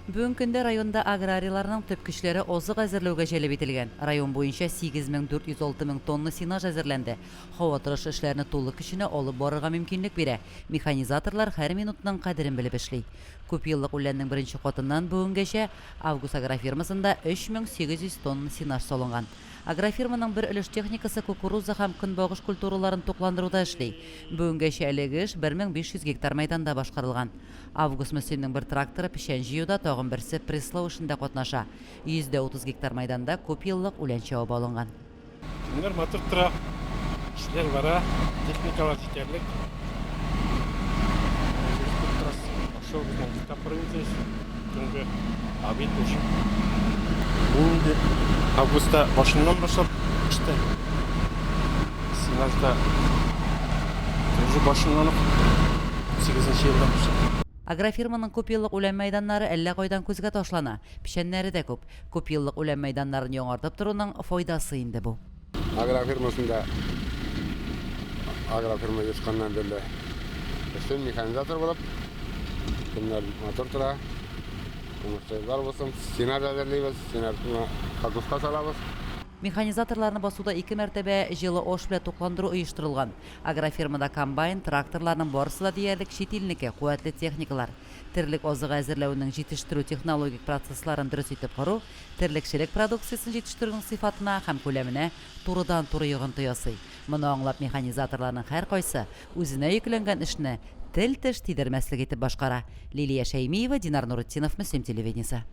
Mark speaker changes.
Speaker 1: Бүгенге көндә районда аграрийларның төп көчләре азык әзерләүгә җәлеп ителгән. Район буенча 8406 мең тонна сенаж әзерләнде. Һава торышы эшләрне тулы көченә алып барырга мөмкинлек бирә. Механизаторлар һәр минутның кадерен белеп эшли. Күпьеллык үләннең беренче катыннан бүгенгәчә Август агрофирмасында 3800 тонна сенаж салынган. Агрофирманың бер өлеш техникасы кукуруза һәм көнбагыш культураларын тукландыруда эшли. Бүгенгәчә әлеге эш 1500 гектар мәйданда башкарылган. Август-Мөслимнең бер тракторы печән җыюда, тагын берсе пресслау эшендә катнаша. 130 гектар майданда күпьеллык үлән чабып алынган.
Speaker 2: Көннәр матур тора, эшләр бара, техникалар җитәрлек. Үзегез күреп торасыз, ашау безнең ике тапкыр инде, төнге обед, ужин. Мин инде августта башыннан башлап эштә. Сенажда тоже башыннан ук сигезенче елдан башлап.
Speaker 1: Агрофирманың күпьеллык үлән мәйданнары әллә кайдан күзгә ташлана. Печәннәре дә күп. Күпьеллык үлән мәйданнарын яңартып торуның файдасы инде бу.
Speaker 3: Агрофирмасында агрофирма оешканнан бирле эшлим механизатор булып. Көннәр матур тора. Уңышлы еллар булсын. Сенаж әзерлибез, сенажны кокоска салабыз.
Speaker 1: Механизаторларны басуда ике мәртәбә җылы аш белән тукландыру оештырылган. Агрофирмада комбайн, тракторларның барысы да диярлек чит илнеке, куәтле техникалар. Терлек азыгы әзерләүнең җитештерү-технологик процессларын дөрес итеп кору терлекчелек продукциясен җитештерүнең сыйфатына һәм күләменә турыдан-туры йогынты ясый. Моны аңлап механизаторларның һәркайсы үзенә йөкләнгән эшне тел-теш тидермәслек итеп башкара. Лилия Шәймиева, Динар Нуретдинов, Мөслим телевидениесе.